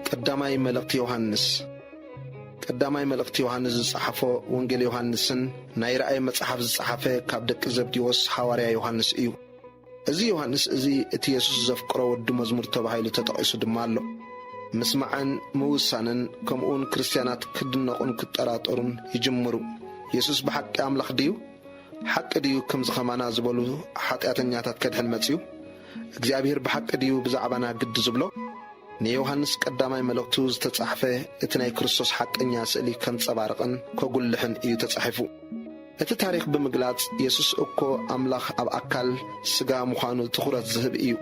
ቀዳማይ መልእኽቲ ዮሃንስ። ቀዳማይ መልእኽቲ ዮሃንስ ዝጸሓፎ ወንጌል ዮሃንስን ናይ ራእይ መጽሓፍ ዝጸሓፈ ካብ ደቂ ዘብዲዎስ ሃዋርያ ዮሃንስ እዩ። እዚ ዮሃንስ እዚ እቲ የሱስ ዘፍቅሮ ወዲ መዝሙር ተባሂሉ ተጠቒሱ ድማ ኣሎ። ምስማዕን ምውሳንን ከምኡውን ክርስትያናት ክድነቑን ክጠራጠሩን ይጅምሩ። የሱስ ብሓቂ ኣምላኽ ድዩ? ሓቂ ድዩ ከምዚ ኸማና ዝበሉ ሓጢኣተኛታት ከድሕን መጺኡ? እግዚኣብሔር ብሓቂ ድዩ ብዛዕባና ግዲ ዝብሎ? ንዮሃንስ ቀዳማይ መልእኽቱ ዝተጻሕፈ እቲ ናይ ክርስቶስ ሓቀኛ ስእሊ ከንጸባርቕን ከጉልሕን እዩ ተጻሒፉ። እቲ ታሪኽ ብምግላጽ፣ የሱስ እኮ ኣምላኽ ኣብ ኣካል ስጋ ምዃኑ ትኹረት ዝህብ እዩ።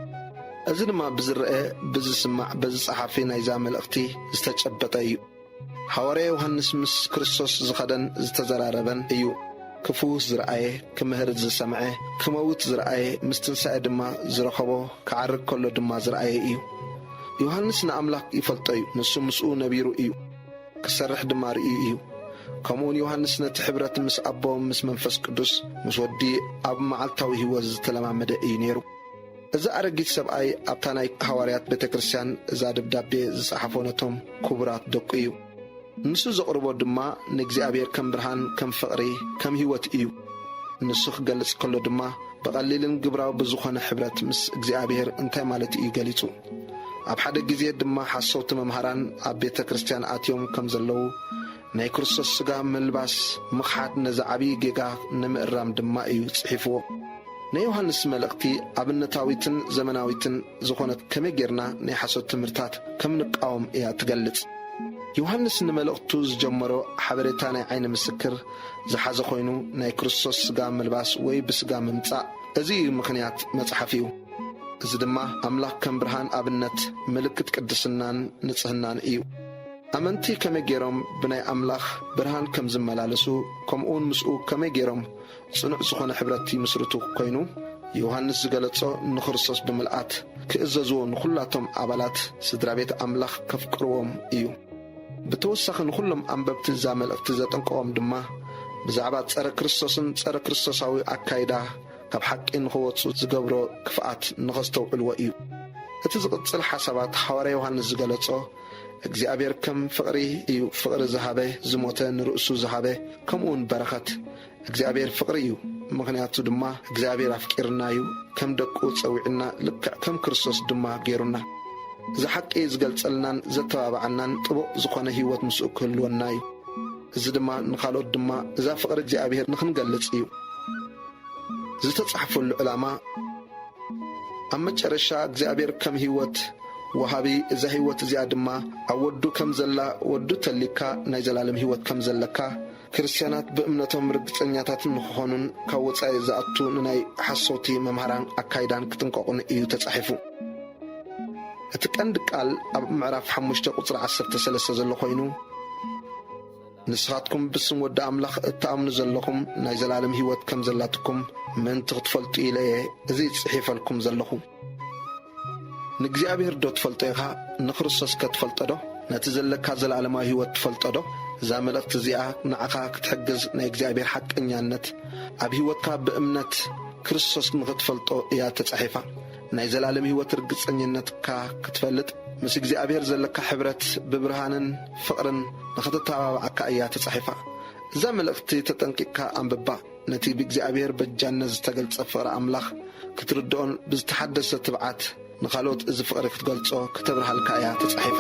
እዚ ድማ ብዝረአ፣ ብዝስማዕ፣ በዚ ጸሓፊ ናይዛ መልእኽቲ ዝተጨበጠ እዩ። ሃዋርያ ዮሃንስ ምስ ክርስቶስ ዝኸደን ዝተዘራረበን እዩ። ክፍውስ ዝረኣየ፣ ክምህር ዝሰምዐ፣ ክመውት ዝረኣየ፣ ምስ ትንሳኤ ድማ ዝረኸቦ፣ ክዓርግ ከሎ ድማ ዝረኣየ እዩ። ዮሃንስ ንኣምላኽ ይፈልጦ እዩ፣ ንሱ ምስኡ ነቢሩ እዩ፣ ክሰርሕ ድማ ርእዩ እዩ። ከምኡውን ዮሃንስ ነቲ ሕብረት ምስ ኣቦ፣ ምስ መንፈስ ቅዱስ፣ ምስ ወዲ ኣብ መዓልታዊ ህይወት ዝተለማመደ እዩ ነይሩ። እዚ ኣረጊት ሰብኣይ ኣብታ ናይ ሃዋርያት ቤተ ክርስቲያን እዛ ደብዳቤ ዝጸሓፎ ነቶም ክቡራት ደቁ እዩ። ንሱ ዘቕርቦ ድማ ንእግዚኣብሔር ከም ብርሃን፣ ከም ፍቕሪ፣ ከም ህይወት እዩ። ንሱ ክገልጽ ከሎ ድማ ብቐሊልን ግብራዊ ብዝኾነ ሕብረት ምስ እግዚኣብሔር እንታይ ማለት እዩ ገሊጹ። ኣብ ሓደ ግዜ ድማ ሓሰውቲ መምሃራን ኣብ ቤተ ክርስቲያን ኣትዮም ከም ዘለዉ፣ ናይ ክርስቶስ ሥጋ ምልባስ ምኽሓድ ነዚ ዓብዪ ጌጋ ንምእራም ድማ እዩ ጽሒፍዎ። ናይ ዮሃንስ መልእኽቲ ኣብነታዊትን ዘመናዊትን ዝኾነት ከመይ ጌርና ናይ ሓሶት ትምህርታት ከም ንቃወም እያ ትገልጽ። ዮሃንስ ንመልእኽቱ ዝጀመሮ ሓበሬታ ናይ ዓይኒ ምስክር ዝሓዘ ኮይኑ፣ ናይ ክርስቶስ ሥጋ ምልባስ ወይ ብሥጋ ምምጻእ፣ እዚ እዩ ምኽንያት መጽሓፊኡ። እዚ ድማ ኣምላኽ ከም ብርሃን ኣብነት ምልክት ቅድስናን ንጽህናን እዩ። ኣመንቲ ከመይ ጌሮም ብናይ ኣምላኽ ብርሃን ከም ዝመላለሱ፣ ከምኡውን ምስኡ ከመይ ጌሮም ጽኑዕ ዝኾነ ሕብረት ይምስርቱ ኮይኑ፣ ዮሃንስ ዝገለጾ ንክርስቶስ ብምልኣት ክእዘዝዎ፣ ንኹላቶም ኣባላት ስድራ ቤት ኣምላኽ ከፍቅርዎም እዩ። ብተወሳኺ ንኹሎም ኣንበብቲ እዛ መልእኽቲ ዘጠንቅቖም ድማ፣ ብዛዕባ ጸረ ክርስቶስን ጸረ ክርስቶሳዊ ኣካይዳ ካብ ሓቂ ንኽወጹ ዝገብሮ ክፍኣት ንኸስተውዕልዎ እዩ። እቲ ዝቕጽል ሓሳባት ሃዋርያ ዮሃንስ ዝገለጾ፣ እግዚኣብሔር ከም ፍቕሪ እዩ፣ ፍቕሪ ዝሃበ፣ ዝሞተ፣ ንርእሱ ዝሃበ፣ ከምኡውን በረኸት። እግዚኣብሔር ፍቕሪ እዩ፣ ምኽንያቱ ድማ እግዚኣብሔር ኣፍቂርና እዩ፣ ከም ደቁ ጸዊዕና፣ ልክዕ ከም ክርስቶስ ድማ ገይሩና። እዚ ሓቂ ዝገልጸልናን ዘተባብዓናን ጥቡቕ ዝኾነ ህይወት ምስኡ ክህልወና እዩ። እዚ ድማ ንኻልኦት ድማ እዛ ፍቕሪ እግዚኣብሔር ንኽንገልጽ እዩ። ዝተጻሕፈሉ ዕላማ፣ ኣብ መጨረሻ እግዚኣብሔር ከም ህይወት ወሃቢ፣ እዛ ህይወት እዚኣ ድማ ኣብ ወዱ ከም ዘላ፣ ወዱ ተሊካ ናይ ዘላለም ህይወት ከም ዘለካ፣ ክርስትያናት ብእምነቶም ርግጸኛታት ንኽኾኑን ካብ ወጻኢ ዝኣቱ ንናይ ሓሰውቲ መምሃራን ኣካይዳን ክጥንቀቑን እዩ ተጻሒፉ። እቲ ቀንዲ ቃል ኣብ ምዕራፍ ሓሙሽተ ቁጽሪ ዓሰርተ ሰለስተ ዘሎ ኮይኑ፣ ንስኻትኩም ብስም ወዲ ኣምላኽ እትኣምኑ ዘለኹም ናይ ዘላለም ህይወት ከም ዘላትኩም ምእንቲ ክትፈልጡ ኢለ እየ እዚ ጽሒፈልኩም ዘለኹ። ንእግዚኣብሔር ዶ ትፈልጦ ኢኻ? ንክርስቶስ ከ ትፈልጦ ዶ? ነቲ ዘለካ ዘለኣለማዊ ህይወት ትፈልጦ ዶ? እዛ መልእኽቲ እዚኣ ንዓኻ ክትሕግዝ፣ ናይ እግዚኣብሔር ሓቀኛነት ኣብ ህይወትካ ብእምነት ክርስቶስ ንኽትፈልጦ እያ ተጻሒፋ። ናይ ዘላለም ህይወት ርግጸኝነትካ ክትፈልጥ፣ ምስ እግዚኣብሔር ዘለካ ሕብረት ብብርሃንን ፍቕርን ንኽትተባብዓካ እያ ተጻሒፋ። እዛ መልእኽቲ ተጠንቂቕካ ኣንብባ። ነቲ ብእግዚኣብሔር በጃነት ዝተገልጸ ፍቕሪ ኣምላኽ ክትርድኦን ብዝተሓደሰ ትብዓት ንኻልኦት እዚ ፍቕሪ ክትገልጾ፣ ክተብርሃልካ እያ ተጻሒፋ።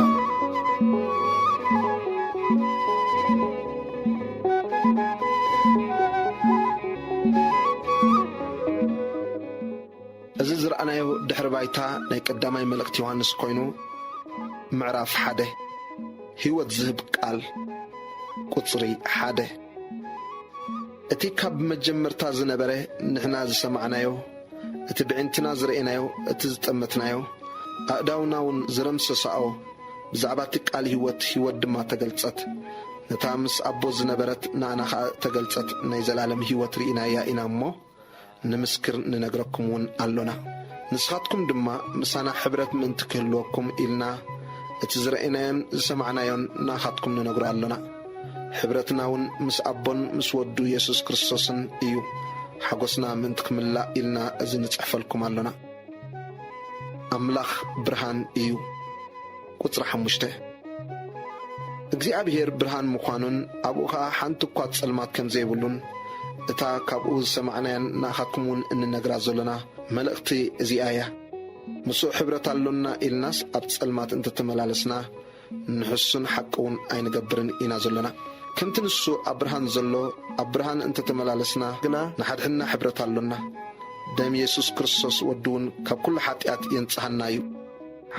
እዚ ዝረኣናዮ ድሕሪ ባይታ ናይ ቀዳማይ መልእኽቲ ዮሃንስ ኮይኑ፣ ምዕራፍ ሓደ፣ ህይወት ዝህብ ቃል፣ ቁጽሪ ሓደ። እቲ ካብ መጀመርታ ዝነበረ፣ ንሕና ዝሰማዕናዮ፣ እቲ ብዒንትና ዝረኤናዮ፣ እቲ ዝጠመትናዮ፣ ኣእዳውና እውን ዝረምሰሳኦ፣ ብዛዕባ እቲ ቃል ህይወት፣ ህይወት ድማ ተገልጸት። ነታ ምስ ኣቦ ዝነበረት ንኣና ኸኣ ተገልጸት፣ ናይ ዘላለም ህይወት ርኢናያ ኢና እሞ፣ ንምስክር ንነግረኩም እውን ኣሎና። ንስኻትኩም ድማ ምሳና ሕብረት ምእንቲ ክህልወኩም ኢልና፣ እቲ ዝረኣናዮን ዝሰማዕናዮን ንኣኻትኩም ንነግሮ ኣሎና። ሕብረትና እውን ምስ ኣቦን ምስ ወዱ የሱስ ክርስቶስን እዩ። ሓጎስና ምእንቲ ክምላእ ኢልና እዚ ንጽሕፈልኩም ኣሎና። ኣምላኽ ብርሃን እዩ። ቁጽሪ ሓሙሽተ። እግዚኣብሔር ብርሃን ምዃኑን ኣብኡ ኸኣ ሓንቲ እኳ ጸልማት ከም ዘይብሉን፣ እታ ካብኡ ዝሰማዕናያን ንኣኻትኩም እውን እንነግራ ዘሎና መልእኽቲ እዚኣ እያ። ምስኡ ሕብረት ኣሎና ኢልናስ ኣብ ጸልማት እንተተመላለስና፣ ንሕሱን ሓቂ እውን ኣይንገብርን ኢና ዘሎና። ከምቲ ንሱ ኣብ ብርሃን ዘሎ፣ ኣብ ብርሃን እንተተመላለስና ግና ንሓድሕድና ሕብረት ኣሎና። ደም የሱስ ክርስቶስ ወዱ እውን ካብ ኩሉ ሓጢኣት የንጽሃና እዩ።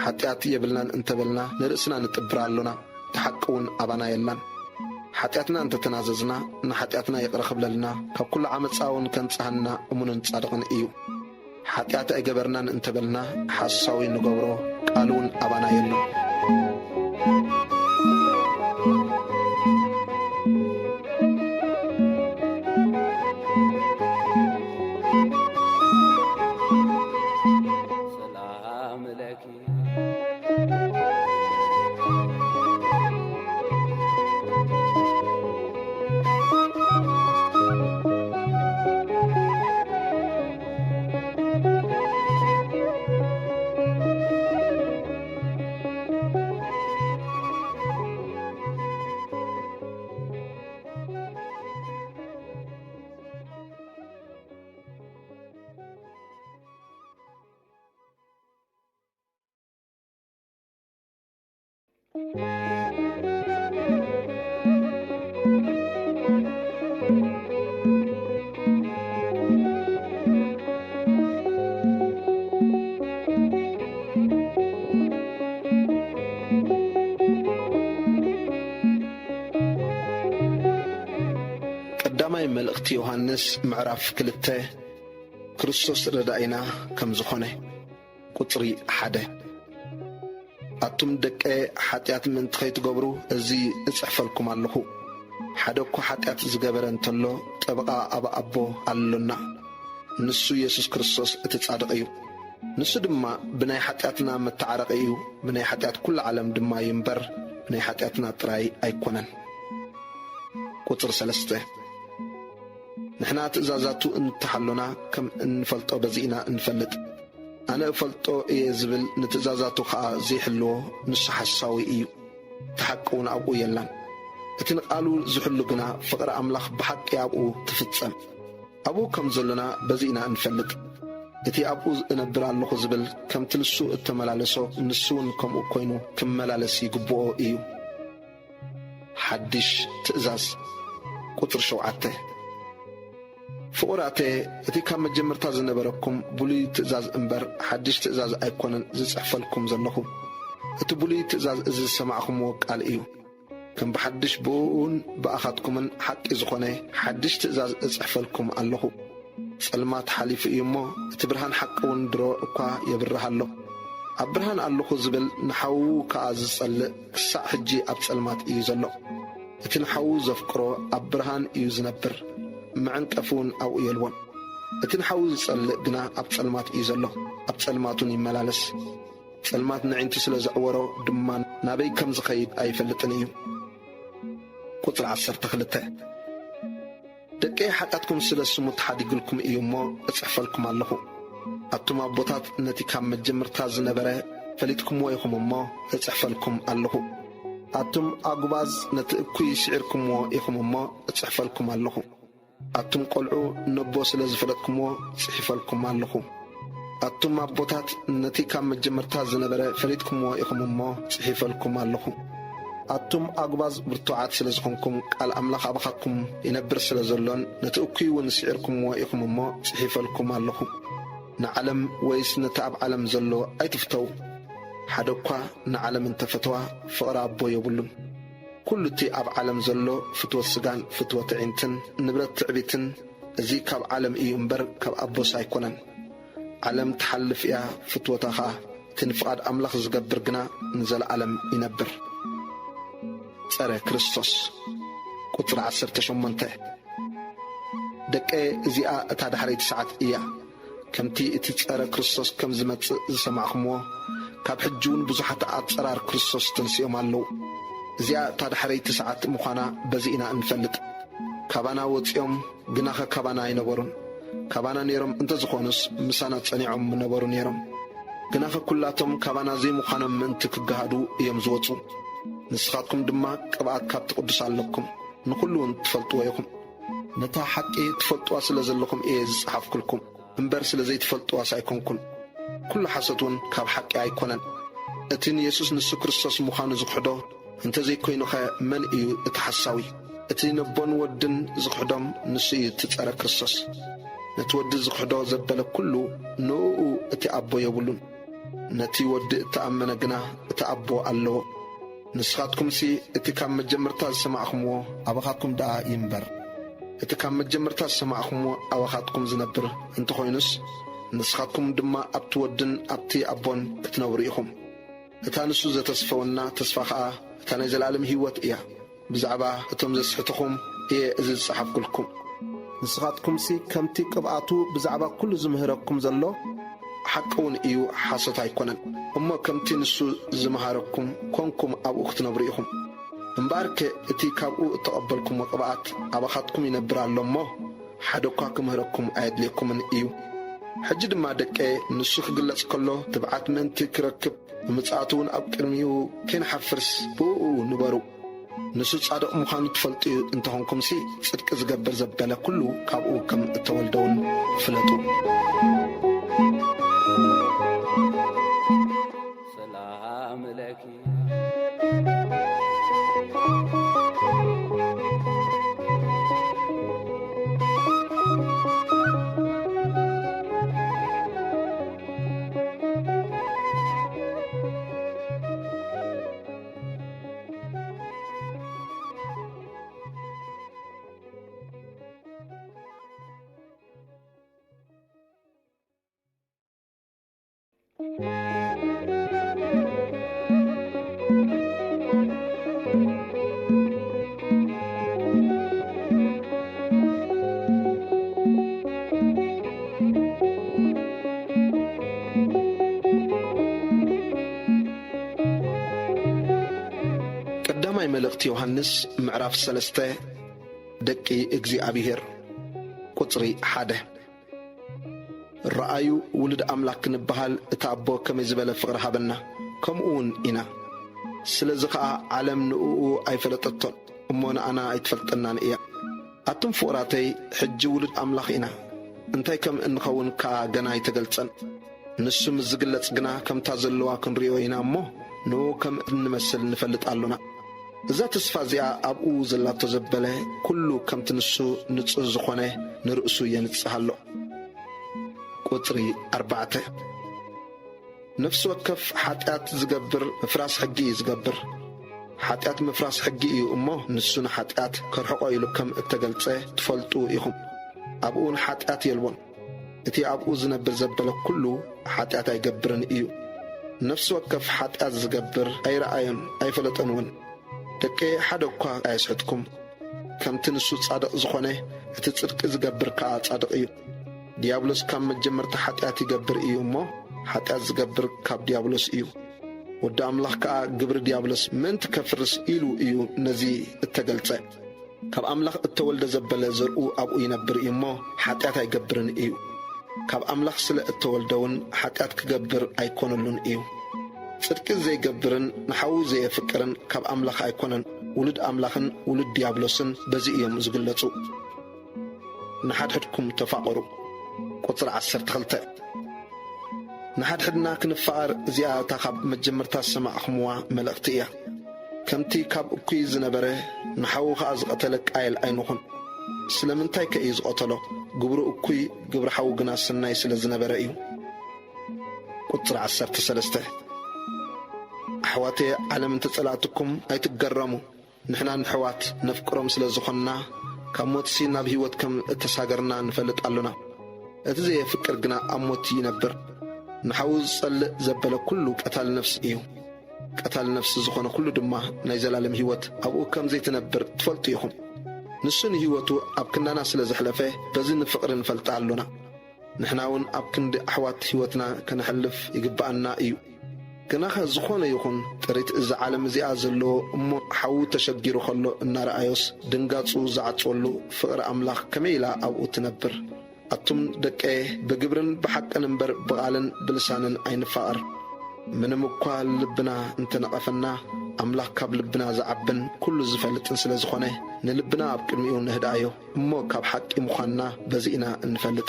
ሓጢኣት የብልናን እንተበልና ንርእስና ንጥብር ኣሎና፣ እቲ ሓቂ እውን ኣባና የላን። ሓጢኣትና እንተተናዘዝና ንሓጢኣትና ይቕረ ክብለልና፣ ካብ ኩሉ ዓመጻ እውን ከንጽሃና እሙንን ጻድቕን እዩ። ሓጢኣት ኣይገበርናን እንተበልና ሓሳዊ ንገብሮ፣ ቃሉ እውን ኣባና የሎን። ሰላም ለኪ። ቀዳማይ መልእኽቲ ዮሃንስ ምዕራፍ ክልተ፣ ክርስቶስ ረዳኢና ከም ዝኾነ። ቁጽሪ ሓደ። ኣቱም ደቀ፣ ሓጢኣት ምእንቲ ኸይትገብሩ እዚ እጽሕፈልኩም ኣለኹ። ሓደ እኳ ሓጢኣት ዝገበረ እንተሎ፣ ጠበቓ ኣብ ኣቦ ኣሎና፣ ንሱ የሱስ ክርስቶስ እቲ ጻድቕ እዩ። ንሱ ድማ ብናይ ሓጢኣትና መተዓረቒ እዩ፣ ብናይ ሓጢኣት ኩሉ ዓለም ድማ እዩ እምበር፣ ብናይ ሓጢኣትና ጥራይ ኣይኮነን። ቁጽሪ ሰለስተ። ንሕና ትእዛዛቱ እንተሓሎና ከም እንፈልጦ በዚ ኢና እንፈልጥ። ኣነ እፈልጦ እየ ዝብል ንትእዛዛቱ ኸኣ ዘይሕልዎ ንሱ ሓሳዊ እዩ፣ እቲ ሓቂ እውን ኣብኡ የላን። እቲ ንቓሉ ዝሕሉ ግና ፍቕሪ ኣምላኽ ብሓቂ ኣብኡ ትፍጸም። ኣብኡ ከም ዘሎና በዚ ኢና እንፈልጥ። እቲ ኣብኡ እነብር ኣለኹ ዝብል ከምቲ ንሱ እተመላለሶ ንሱ እውን ከምኡ ኮይኑ ክመላለስ ይግብኦ እዩ። ሓድሽ ትእዛዝ። ቁጽሪ ሸውዓተ። ፍቑራተ፣ እቲ ካብ መጀመርታ ዝነበረኩም ብሉይ ትእዛዝ እምበር ሓድሽ ትእዛዝ ኣይኮነን ዝጽሕፈልኩም ዘለኹ። እቲ ብሉይ ትእዛዝ እዚ ዝሰማዕኹምዎ ቃል እዩ። ከም ብሓድሽ ብእኡን ብኣኻትኩምን ሓቂ ዝኾነ ሓድሽ ትእዛዝ እጽሕፈልኩም ኣለኹ። ጸልማት ሓሊፉ እዩ እሞ፣ እቲ ብርሃን ሓቂ እውን ድሮ እኳ የብርህ ኣሎ። ኣብ ብርሃን ኣለኹ ዝብል ንሓዉ ከኣ ዝጸልእ ክሳዕ ሕጂ ኣብ ጸልማት እዩ ዘሎ። እቲ ንሓዉ ዘፍቅሮ ኣብ ብርሃን እዩ ዝነብር፣ መዐንቀፊ እውን ኣብኡ የልቦን። እቲ ንሓዉ ዝጸልእ ግና ኣብ ጸልማት እዩ ዘሎ፣ ኣብ ጸልማት እውን ይመላለስ። ጸልማት ነዒንቱ ስለ ዘዕወሮ ድማ ናበይ ከም ዝኸይድ ኣይፈልጥን እዩ። ቁጽሪ ዓሰርተ ክልተ። ደቀይ፣ ሓጢኣትኩም ስለ ስሙ ተሓዲግልኩም እዩ እሞ እጽሕፈልኩም ኣለኹ። ኣቱም ኣቦታት ነቲ ካብ መጀመርታ ዝነበረ ፈሊጥኩምዎ ኢኹም እሞ እጽሕፈልኩም ኣለኹ። ኣቱም ኣጉባዝ ነቲ እኩይ ስዒርኩምዎ ኢኹም እሞ እጽሕፈልኩም ኣለኹ። ኣቱም ቈልዑ ነቦ ስለ ዝፈለጥኩምዎ ጽሒፈልኩም ኣለኹ። ኣቱም ኣቦታት ነቲ ካብ መጀመርታ ዝነበረ ፈሊጥኩምዎ ኢኹም እሞ ጽሒፈልኩም ኣለኹ። ኣቱም ኣጉባዝ ብርቱዓት ስለ ዝኾንኩም፣ ቃል ኣምላኽ ኣባኻትኩም ይነብር ስለ ዘሎን ነቲ እኩይ እውን ስዒርኩምዎ ኢኹም እሞ ጽሒፈልኩም ኣለኹ። ንዓለም ወይስ ነቲ ኣብ ዓለም ዘሎ ኣይትፍተዉ። ሓደ እኳ ንዓለም እንተ ፈተዋ፣ ፍቕሪ ኣቦ የብሉን። ኩሉ እቲ ኣብ ዓለም ዘሎ ፍትወት ስጋን ፍትወት ኣዒንትን ንብረት ትዕቢትን፣ እዚ ካብ ዓለም እዩ እምበር ካብ ኣቦስ ኣይኮነን። ዓለም ትሓልፍ እያ፣ ፍትወታ ኸኣ፣ እቲ ንፍቓድ ኣምላኽ ዝገብር ግና ንዘለኣለም ይነብር። ጸረ ክርስቶስ። ቁጽሪ ዓሰርተ ሸሞንተ። ደቀየ፣ እዚኣ እታ ዳሕረይቲ ሰዓት እያ። ከምቲ እቲ ጸረ ክርስቶስ ከም ዝመጽእ ዝሰማዕኹምዎ፣ ካብ ሕጂ እውን ብዙሓት ኣጸራር ክርስቶስ ተንሲኦም ኣለዉ። እዚኣ እታ ዳሕረይቲ ሰዓት ምዃና በዚ ኢና እንፈልጥ። ካባና ወጺኦም፣ ግናኸ ካባና ኣይነበሩን። ካባና ነይሮም እንተዝኾኑስ፣ ምሳና ጸኒዖም ምነበሩ ነይሮም። ግናኸ ኩላቶም ካባና ዘይምዃኖም ምእንቲ ክገሃዱ እዮም ዝወጹ። ንስኻትኩም ድማ ቅብኣት ካብቲ ቅዱስ ኣለኩም፣ ንኹሉ እውን ትፈልጥዎ ኢኹም። ነታ ሓቂ ትፈልጥዋ ስለ ዘለኹም እየ ዝጸሓፍኩልኩም፣ እምበር ስለ ዘይትፈልጥዋስ ኣይኮንኩን። ኩሉ ሓሶት እውን ካብ ሓቂ ኣይኮነን። እቲ ንየሱስ ንሱ ክርስቶስ ምዃኑ ዝኽሕዶ እንተ ዘይኮይኑኸ መን እዩ እቲ ሓሳዊ? እቲ ነቦን ወድን ዝኽሕዶም ንሱ እዩ እቲ ጸረ ክርስቶስ። ነቲ ወዲ ዝኽሕዶ ዘበለ ኩሉ ንእኡ እቲ ኣቦ የብሉን። ነቲ ወዲ እተኣመነ ግና እቲ ኣቦ ኣለዎ። ንስኻትኩምሲ እቲ ካብ መጀመርታ ዝሰማዕኹምዎ ኣባኻትኩም ደኣ ይንበር። እቲ ካብ መጀመርታ ዝሰማዕኹምዎ ኣባኻትኩም ዝነብር እንተኾይኑስ፣ ንስኻትኩም ድማ ኣብቲ ወድን ኣብቲ ኣቦን ክትነብሩ ኢኹም። እታ ንሱ ዘተስፈወና ተስፋ ኸኣ እታ ናይ ዘለኣለም ህይወት እያ። ብዛዕባ እቶም ዘስሕትኹም እየ እዚ ዝጸሓፍኩልኩም። ንስኻትኩምሲ ከምቲ ቅብኣቱ ብዛዕባ ኩሉ ዝምህረኩም ዘሎ ሓቂ እውን እዩ፣ ሓሶት ኣይኮነን። እሞ ከምቲ ንሱ ዝመሃረኩም ኮንኩም ኣብኡ ክትነብሩ ኢኹም። እምበኣርከ እቲ ካብኡ እተቐበልኩምዎ ቅብኣት ኣባኻትኩም ይነብር ኣሎ እሞ፣ ሓደ እኳ ክምህረኩም ኣየድልየኩምን እዩ። ሕጂ ድማ ደቀ፣ ንሱ ክግለጽ ከሎ ትብዓት ምእንቲ ክረክብ፣ ብምጽኣቱ እውን ኣብ ቅድሚኡ ከይንሓፍርስ ብእኡ ንበሩ። ንሱ ጻድቕ ምዃኑ ትፈልጡ እንተኾንኩምሲ፣ ጽድቂ ዝገብር ዘበለ ኩሉ ካብኡ ከም እተወልደ እውን ፍለጡ። ሰላም ለኪ። ቀዳማይ መልእኽቲ ዮሃንስ ምዕራፍ ሰለስተ፣ ደቂ እግዚኣብሔር፣ ቁጽሪ ሓደ። ረኣዩ፣ ውሉድ ኣምላኽ ክንበሃል እቲ ኣቦ ከመይ ዝበለ ፍቕሪ ሃበና፣ ከምኡ እውን ኢና። ስለዚ ኸኣ ዓለም ንእኡ ኣይፈለጠቶን፣ እሞ ንኣና ኣይትፈልጠናን እያ። ኣቱም ፍቑራተይ፣ ሕጂ ውሉድ ኣምላኽ ኢና፣ እንታይ ከም እንኸውን ከኣ ገና ኣይተገልጸን። ንሱ ምስ ዝግለጽ ግና ከምታ ዘለዋ ክንርእዮ ኢና እሞ፣ ንእኡ ከም እንመስል ንፈልጥ ኣሎና። እዛ ተስፋ እዚኣ ኣብኡ ዘላቶ ዘበለ፣ ኩሉ ከምቲ ንሱ ንጹህ ዝኾነ ንርእሱ የንጽህ ኣሎ። ቁጽሪ ኣርባዕተ። ነፍሲ ወከፍ ሓጢኣት ዝገብር ምፍራስ ሕጊ እዩ ዝገብር። ሓጢኣት ምፍራስ ሕጊ እዩ እሞ፣ ንሱ ንሓጢኣት ከርሕቖ ኢሉ ከም እተገልጸ ትፈልጡ ኢኹም። ኣብኡ ንሓጢኣት የልቦን። እቲ ኣብኡ ዝነብር ዘበለ ኩሉ ሓጢኣት ኣይገብርን እዩ። ነፍሲ ወከፍ ሓጢኣት ዝገብር ኣይረኣዮን ኣይፈለጠን እውን። ደቀየ፣ ሓደ እኳ ኣየስሕትኩም። ከምቲ ንሱ ጻድቕ ዝኾነ፣ እቲ ጽድቂ ዝገብር ከኣ ጻድቕ እዩ። ዲያብሎስ ካብ መጀመርታ ሓጢኣት ይገብር እዩ እሞ፣ ሓጢኣት ዝገብር ካብ ዲያብሎስ እዩ። ወዲ ኣምላኽ ከኣ ግብሪ ዲያብሎስ ምእንቲ ከፍርስ ኢሉ እዩ ነዚ እተገልጸ። ካብ ኣምላኽ እተወልደ ዘበለ ዘርኡ ኣብኡ ይነብር እዩ እሞ፣ ሓጢኣት ኣይገብርን እዩ። ካብ ኣምላኽ ስለ እተወልደ እውን ሓጢኣት ክገብር ኣይኮነሉን እዩ። ጽድቂ ዘይገብርን ንሓዉ ዘየፍቅርን ካብ ኣምላኽ ኣይኮነን። ውሉድ ኣምላኽን ውሉድ ዲያብሎስን በዚ እዮም ዝግለጹ። ንሓድሕድኩም ተፋቐሩ። ቁጽሪ ዓሰርተ ክልተ። ንሓድሕድና ክንፋቐር፣ እዚኣ እታ ካብ መጀመርታ ዝሰማዕኹምዋ መልእኽቲ እያ። ከምቲ ካብ እኩይ ዝነበረ፣ ንሓዉ ኸኣ ዝቐተለ ቃየል ኣይንኹን። ስለምንታይ ከ እዩ ዝቐተሎ? ግብሩ እኩይ፣ ግብሪ ሓዉ ግና ሰናይ ስለ ዝነበረ እዩ። ቁጽሪ ዓሰርተ ሰለስተ። ኣሕዋተየ፣ ዓለም እንተ ጸላእትኩም ኣይትገረሙ። ንሕና ንሕዋት ነፍቅሮም ስለ ዝኾንና፣ ካብ ሞትሲ ናብ ህይወት ከም እተሳገርና ንፈልጥ ኣሎና። እቲ ዘየፍቅር ግና ኣብ ሞት ይነብር። ንሓዉ ዝጸልእ ዘበለ ኩሉ ቀታሊ ነፍሲ እዩ። ቀታሊ ነፍሲ ዝኾነ ኩሉ ድማ ናይ ዘላለም ህይወት ኣብኡ ከም ዘይትነብር ትፈልጡ ኢኹም። ንሱ ንህይወቱ ኣብ ክንዳና ስለ ዘሕለፈ፣ በዚ ንፍቕሪ ንፈልጣ ኣሎና። ንሕና እውን ኣብ ክንዲ ኣሕዋት ህይወትና ከነሕልፍ ይግብኣና እዩ። ግናኸ ዝኾነ ይኹን ጥሪት እዛ ዓለም እዚኣ ዘለዎ እሞ ሓዉ ተሸጊሩ ኸሎ እናረኣዮስ ድንጋጹ ዝዓጽወሉ ፍቕሪ ኣምላኽ ከመይ ኢላ ኣብኡ ትነብር? ኣቱም ደቀየ፣ ብግብርን ብሓቅን እምበር ብቓልን ብልሳንን ኣይንፋቐር። ምንም እኳ ልብና እንተነቐፈና፣ ኣምላኽ ካብ ልብና ዝዓብን ኩሉ ዝፈልጥን ስለ ዝኾነ፣ ንልብና ኣብ ቅድሚኡ ነህድኣዮ። እሞ ካብ ሓቂ ምዃንና በዚ ኢና እንፈልጥ።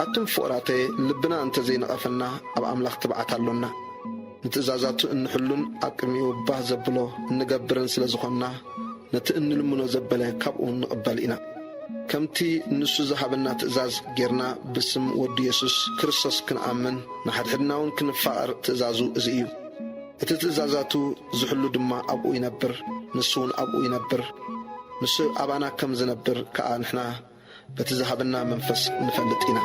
ኣቱም ፍቑራተየ፣ ልብና እንተ ዘይነቐፈና፣ ኣብ ኣምላኽ ትብዓት ኣሎና። ንትእዛዛቱ እንሕሉን ኣብ ቅድሚኡ ባህ ዘብሎ እንገብርን ስለ ዝኾንና፣ ነቲ እንልምኖ ዘበለ ካብኡ ንቕበል ኢና። ከምቲ ንሱ ዝሃበና ትእዛዝ ጌርና፣ ብስም ወዱ የሱስ ክርስቶስ ክንኣምን፣ ንሓድሕድና እውን ክንፋቐር ትእዛዙ እዚ እዩ። እቲ ትእዛዛቱ ዝሕሉ ድማ ኣብኡ ይነብር፣ ንሱ እውን ኣብኡ ይነብር። ንሱ ኣባና ከም ዝነብር ከኣ ንሕና በቲ ዝሃበና መንፈስ ንፈልጥ ኢና።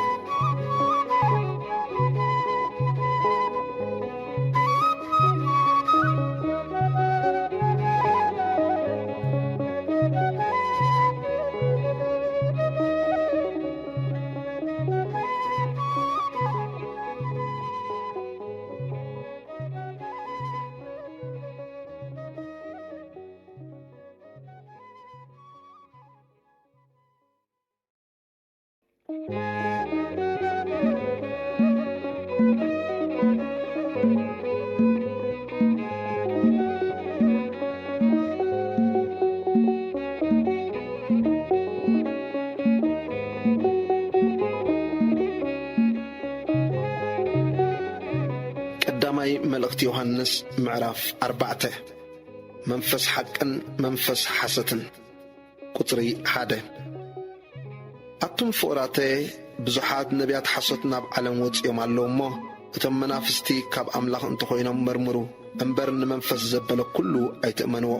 ቀዳማይ መልእኽቲ ዮሃንስ ምዕራፍ ኣርባዕተ። መንፈስ ሓቅን መንፈስ ሓሰትን። ቁጽሪ ሓደ። ኣቱም ፍቑራተየ፣ ብዙሓት ነቢያት ሓሶት ናብ ዓለም ወጺኦም ኣለዉ እሞ፣ እቶም መናፍስቲ ካብ ኣምላኽ እንተኾይኖም መርምሩ፣ እምበር ንመንፈስ ዘበለ ኩሉ ኣይትእመንዎ።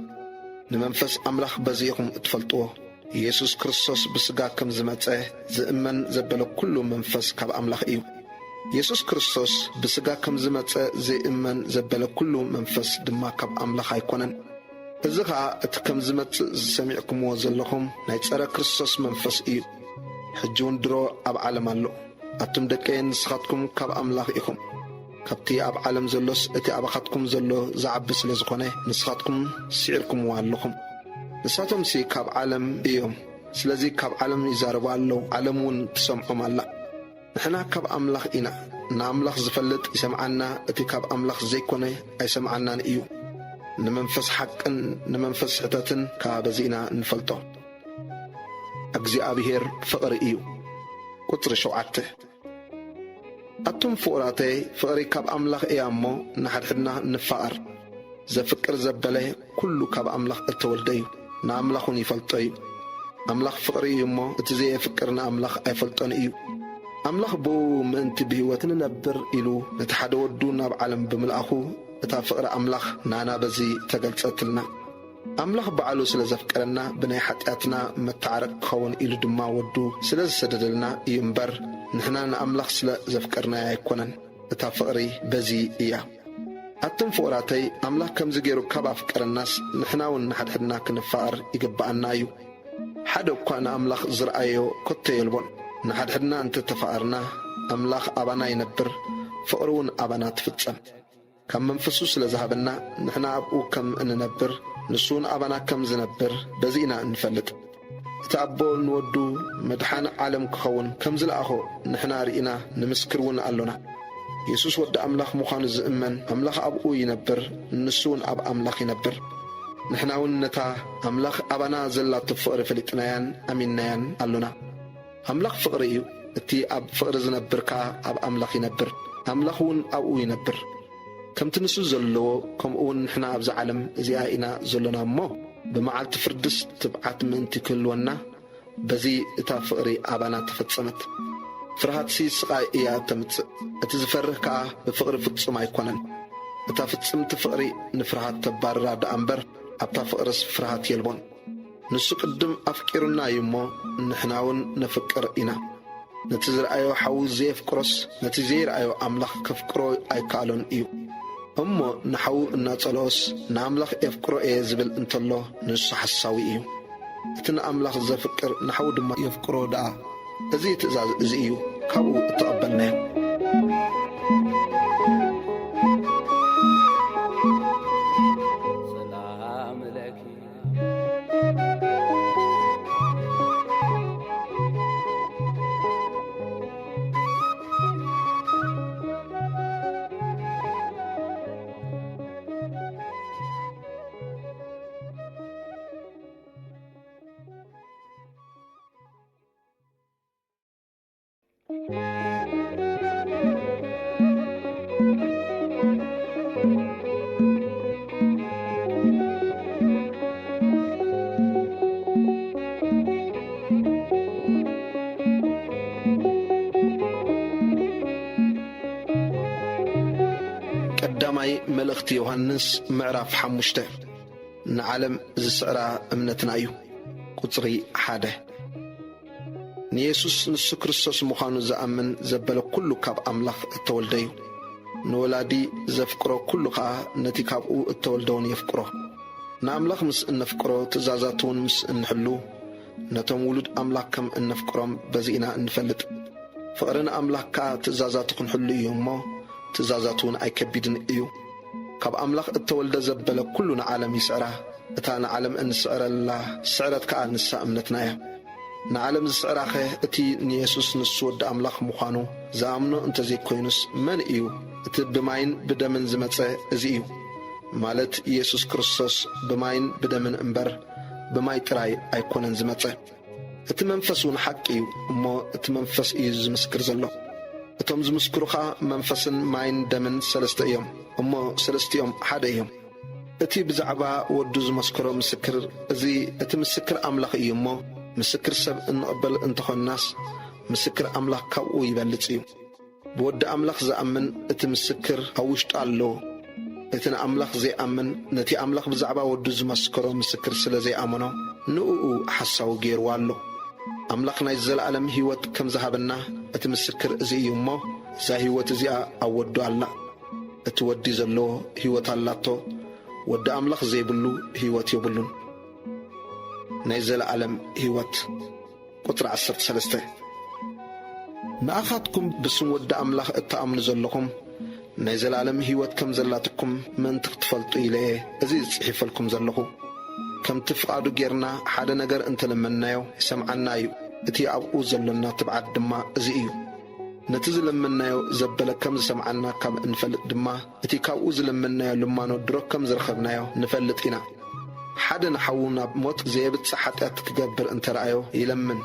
ንመንፈስ ኣምላኽ በዚ ኢኹም እትፈልጥዎ። የሱስ ክርስቶስ ብስጋ ከም ዝመጸ ዝእመን ዘበለ ኩሉ መንፈስ ካብ ኣምላኽ እዩ። የሱስ ክርስቶስ ብስጋ ከም ዝመጸ ዘይእመን ዘበለ ኩሉ መንፈስ ድማ ካብ ኣምላኽ ኣይኮነን። እዚ ኸኣ እቲ ከም ዝመጽእ ዝሰሚዕኩምዎ ዘለኹም ናይ ጸረ ክርስቶስ መንፈስ እዩ። ሕጂ እውን ድሮ ኣብ ዓለም ኣሎ። ኣቱም ደቀየ፣ ንስኻትኩም ካብ ኣምላኽ ኢኹም። ካብቲ ኣብ ዓለም ዘሎስ እቲ ኣባኻትኩም ዘሎ ዝዓቢ ስለ ዝኾነ፣ ንስኻትኩም ስዒርኩምዎ ኣለኹም። ንሳቶምሲ ካብ ዓለም እዮም፣ ስለዚ ካብ ዓለም ይዛረቡ ኣለዉ፣ ዓለም እውን ትሰምዖም ኣላ። ንሕና ካብ ኣምላኽ ኢና። ንኣምላኽ ዝፈልጥ ይሰምዓና፣ እቲ ካብ ኣምላኽ ዘይኮነ ኣይሰምዓናን እዩ። ንመንፈስ ሓቅን ንመንፈስ ስሕተትን ከኣ በዚ ኢና እንፈልጦ። እግዚኣብሄር ፍቕሪ እዩ። ቁጽሪ ሸውዓተ። ኣቱም ፍቑራተይ፣ ፍቕሪ ካብ ኣምላኽ እያ እሞ፣ ንሓድሕድና ንፋቐር። ዘፍቅር ዘበለ ኩሉ ካብ ኣምላኽ እተወልደ እዩ፣ ንኣምላኽ እውን ይፈልጦ እዩ። ኣምላኽ ፍቕሪ እዩ እሞ፣ እቲ ዘየፍቅር ንኣምላኽ ኣይፈልጦን እዩ። ኣምላኽ ብኡ ምእንቲ ብህይወት ክንነብር ኢሉ ነቲ ሓደ ወዱ ናብ ዓለም ብምልኣኹ፣ እታ ፍቕሪ ኣምላኽ ናና በዚ ተገልጸትልና። ኣምላኽ ባዕሉ ስለ ዘፍቀረና፣ ብናይ ሓጢኣትና መተዓረቂ ክኸውን ኢሉ ድማ ወዱ ስለ ዝሰደደልና እዩ እምበር፣ ንሕና ንኣምላኽ ስለ ዘፍቀርናዮ ኣይኮነን። እታ ፍቕሪ በዚ እያ። ኣቱም ፍቑራተይ፣ ኣምላኽ ከምዚ ገይሩ ካብ ኣፍቀረናስ፣ ንሕና እውን ንሓድሕድና ክንፋቐር ይግብኣና እዩ። ሓደ እኳ ንኣምላኽ ዝረኣዮ ከቶ የልቦን። ንሓድሕድና እንተ ተፋቐርና፣ ኣምላኽ ኣባና ይነብር፣ ፍቕሩ እውን ኣባና ትፍጸም። ካብ መንፈሱ ስለ ዝሃበና፣ ንሕና ኣብኡ ከም እንነብር፣ ንሱ እውን ኣባና ከም ዝነብር በዚ ኢና እንፈልጥ። እቲ ኣቦ ንወዱ መድሓኒ ዓለም ክኸውን ከም ዝለኣኾ ንሕና ርኢና፣ ንምስክር እውን ኣሎና። የሱስ ወዲ ኣምላኽ ምዃኑ ዝእመን፣ ኣምላኽ ኣብኡ ይነብር፣ ንሱ እውን ኣብ ኣምላኽ ይነብር። ንሕና እውን ነታ ኣምላኽ ኣባና ዘላቶ ፍቕሪ ፈሊጥናያን ኣሚንናያን ኣሎና። ኣምላኽ ፍቕሪ እዩ። እቲ ኣብ ፍቕሪ ዝነብር ከኣ ኣብ ኣምላኽ ይነብር፣ ኣምላኽ እውን ኣብኡ ይነብር። ከምቲ ንሱ ዘለዎ፣ ከምኡ እውን ንሕና ኣብዛ ዓለም እዚኣ ኢና ዘሎና እሞ፣ ብመዓልቲ ፍርድስ ትብዓት ምእንቲ ክህልወና፣ በዚ እታ ፍቕሪ ኣባና ተፈጸመት። ፍርሃትሲ ስቓይ እያ እተምጽእ፣ እቲ ዝፈርህ ከኣ ብፍቕሪ ፍጹም ኣይኮነን። እታ ፍጽምቲ ፍቕሪ ንፍርሃት ተባርራ ደኣ እምበር፣ ኣብታ ፍቕርስ ፍርሃት የልቦን። ንሱ ቅድም ኣፍቂሩና እዩ እሞ፣ ንሕና እውን ነፍቅር ኢና። ነቲ ዝረኣዮ ሓዉ ዘየፍቅሮስ፣ ነቲ ዘይረኣዮ ኣምላኽ ከፍቅሮ ኣይከኣሎን እዩ። እሞ ንሓዉ እናጸልኦስ፣ ንኣምላኽ የፍቅሮ እየ ዝብል እንተሎ፣ ንሱ ሓሳዊ እዩ። እቲ ንኣምላኽ ዘፍቅር ንሓዉ ድማ የፍቅሮ ደኣ። እዚ ትእዛዝ እዚ እዩ ካብኡ እተቐበልናዮ። ሰላም ለኪ። ቀዳማይ መልእኽቲ ዮሃንስ ምዕራፍ ሓሙሽተ። ንዓለም ዝስዕራ እምነትና እዩ። ቁጽሪ ሓደ። ንየሱስ ንሱ ክርስቶስ ምዃኑ ዝኣምን ዘበለ ኩሉ ካብ ኣምላኽ እተወልደ እዩ። ንወላዲ ዘፍቅሮ ኩሉ ኸኣ ነቲ ካብኡ እተወልደ እውን የፍቅሮ። ንኣምላኽ ምስ እነፍቅሮ፣ ትእዛዛቱ እውን ምስ እንሕሉ፣ ነቶም ውሉድ ኣምላኽ ከም እነፍቅሮም በዚ ኢና እንፈልጥ። ፍቕሪ ንኣምላኽ ከኣ ትእዛዛቱ ክንሕሉ እዩ እሞ፣ ትእዛዛቱ እውን ኣይከቢድን እዩ። ካብ ኣምላኽ እተወልደ ዘበለ ኩሉ ንዓለም ይስዕራ፣ እታ ንዓለም እንስዕረላ ስዕረት ከኣ ንሳ እምነትና እያ። ንዓለም ዝስዕራኸ እቲ ንየሱስ ንሱ ወዲ ኣምላኽ ምዃኑ ዝኣምኖ እንተ ዘይኮይኑስ መን እዩ? እቲ ብማይን ብደምን ዝመጸ እዚ እዩ፣ ማለት የሱስ ክርስቶስ ብማይን ብደምን እምበር ብማይ ጥራይ ኣይኮነን ዝመጸ። እቲ መንፈስ እውን ሓቂ እዩ፣ እሞ እቲ መንፈስ እዩ ዝምስክር ዘሎ። እቶም ዝምስክሩ ኸኣ መንፈስን ማይን ደምን ሰለስተ እዮም፣ እሞ ሰለስቲኦም ሓደ እዮም። እቲ ብዛዕባ ወዱ ዝመስከሮ ምስክር፣ እዚ እቲ ምስክር ኣምላኽ እዩ እሞ፣ ምስክር ሰብ እንቕበል እንተኾንናስ፣ ምስክር ኣምላኽ ካብኡ ይበልጽ እዩ። ብወዲ ኣምላኽ ዝኣምን እቲ ምስክር ኣብ ውሽጡ ኣሎ። እቲ ንኣምላኽ ዘይኣምን፣ ነቲ ኣምላኽ ብዛዕባ ወዱ ዝመስከሮ ምስክር ስለ ዘይኣመኖ፣ ንእኡ ሓሳዊ ገይርዎ ኣሎ። ኣምላኽ ናይ ዘለኣለም ህይወት ከም ዝሃበና፣ እቲ ምስክር እዚ እዩ እሞ፣ እዛ ህይወት እዚኣ ኣብ ወዱ ኣላ። እቲ ወዲ ዘለዎ ህይወት ኣላቶ፣ ወዲ ኣምላኽ ዘይብሉ ህይወት የብሉን። ናይ ዘለኣለም ህይወት። ቁጽሪ ዓሰርተ ሰለስተ። ንኣኻትኩም ብስም ወዲ ኣምላኽ እትኣምኑ ዘለኹም፣ ናይ ዘለኣለም ህይወት ከም ዘላትኩም ምእንቲ ክትፈልጡ ኢለ እየ እዚ ዝጽሒፈልኩም ዘለኹ። ከምቲ ፍቓዱ ጌርና ሓደ ነገር እንተለመንናዮ፣ ይሰምዓና እዩ። እቲ ኣብኡ ዘሎና ትብዓት ድማ እዚ እዩ። ነቲ ዝለመንናዮ ዘበለ ከም ዝሰምዓና ካብ እንፈልጥ ድማ፣ እቲ ካብኡ ዝለመንናዮ ልማኖ ድሮ ከም ዝረኸብናዮ ንፈልጥ ኢና። ሓደ ንሓዉ ናብ ሞት ዘየብጽሕ ሓጢኣት ክገብር እንተ ረኣዮ ይለምን፣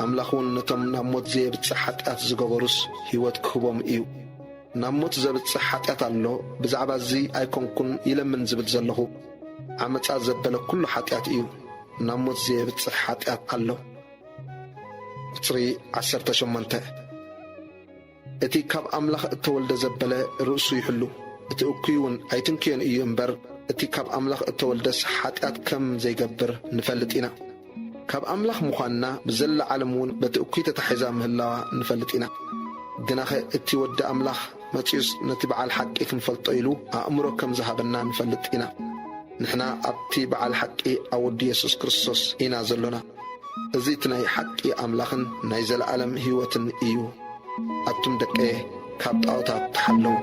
ኣምላኽ እውን ነቶም ናብ ሞት ዘየብጽሕ ሓጢኣት ዝገበሩስ ህይወት ክህቦም እዩ። ናብ ሞት ዘብጽሕ ሓጢኣት ኣሎ፣ ብዛዕባ እዚ ኣይኮንኩን ይለምን ዝብል ዘለኹ። ዓመጻ ዘበለ ኩሉ ሓጢኣት እዩ። ናብ ሞት ዘየብጽሕ ሓጢኣት ኣሎ። ቁጽሪ ዓሰርተ ሸሞንተ። እቲ ካብ ኣምላኽ እተወልደ ዘበለ ርእሱ ይሕሉ፣ እቲ እኩይ እውን ኣይትንክዮን እዩ እምበር፣ እቲ ካብ ኣምላኽ እተወልደስ ሓጢኣት ከም ዘይገብር ንፈልጥ ኢና። ካብ ኣምላኽ ምዃንና ብዘላ ዓለም እውን በቲ እኩይ ተታሒዛ ምህላዋ ንፈልጥ ኢና። ግናኸ እቲ ወዲ ኣምላኽ መጺኡስ ነቲ በዓል ሓቂ ክንፈልጦ ኢሉ ኣእምሮ ከም ዝሃበና ንፈልጥ ኢና። ንሕና ኣብቲ በዓል ሓቂ ኣብ ወዲ የሱስ ክርስቶስ ኢና ዘሎና። እዚ እቲ ናይ ሓቂ ኣምላኽን ናይ ዘለኣለም ህይወትን እዩ። ኣቱም ደቀየ፣ ካብ ጣዖታት ተሓለዉ።